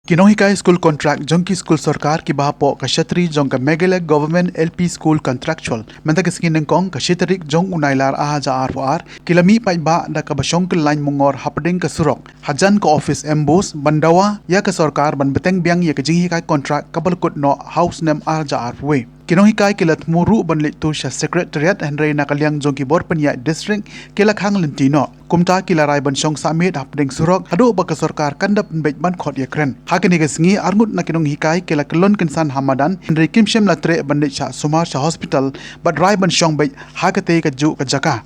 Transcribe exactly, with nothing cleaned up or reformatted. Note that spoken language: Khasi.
Ki nonghikai skul kontrak jong ki skul sorkar kiba hapoh ka shatri jong ka Meghalaya Government L P School Contractual, mynta ka sngi nyngkong ka shi tarik jong u Nailar ar hajar arphew ar, ki la mih paidbah da kaba shong kyllain mungor hapdeng ka surok hajan ka office M B O S ban dawa ïa ka sorkar ban bteng biang ïa ka jinghikai kontrak kaba la kut noh ha u snem ar hajar arphew wei. Ki nonghikai ki la thmu ruh ban leit tur sha Secretariat, hynrei na ka liang jong ki bor pynïaid district ki la khang lynti noh. Kumta ki la rai ban shong sah miet hapdeng surok haduh ba ka sorkar kan da pynbeit ban khot ïakren. Ha kane ka sngi arngut na ki nonghikai ki la kyllon kynsan ha madan, hynrei kim shym la treh ban leit shah sumar sha hospital bad rai ban shong beit ha katei kajuh ka jaka.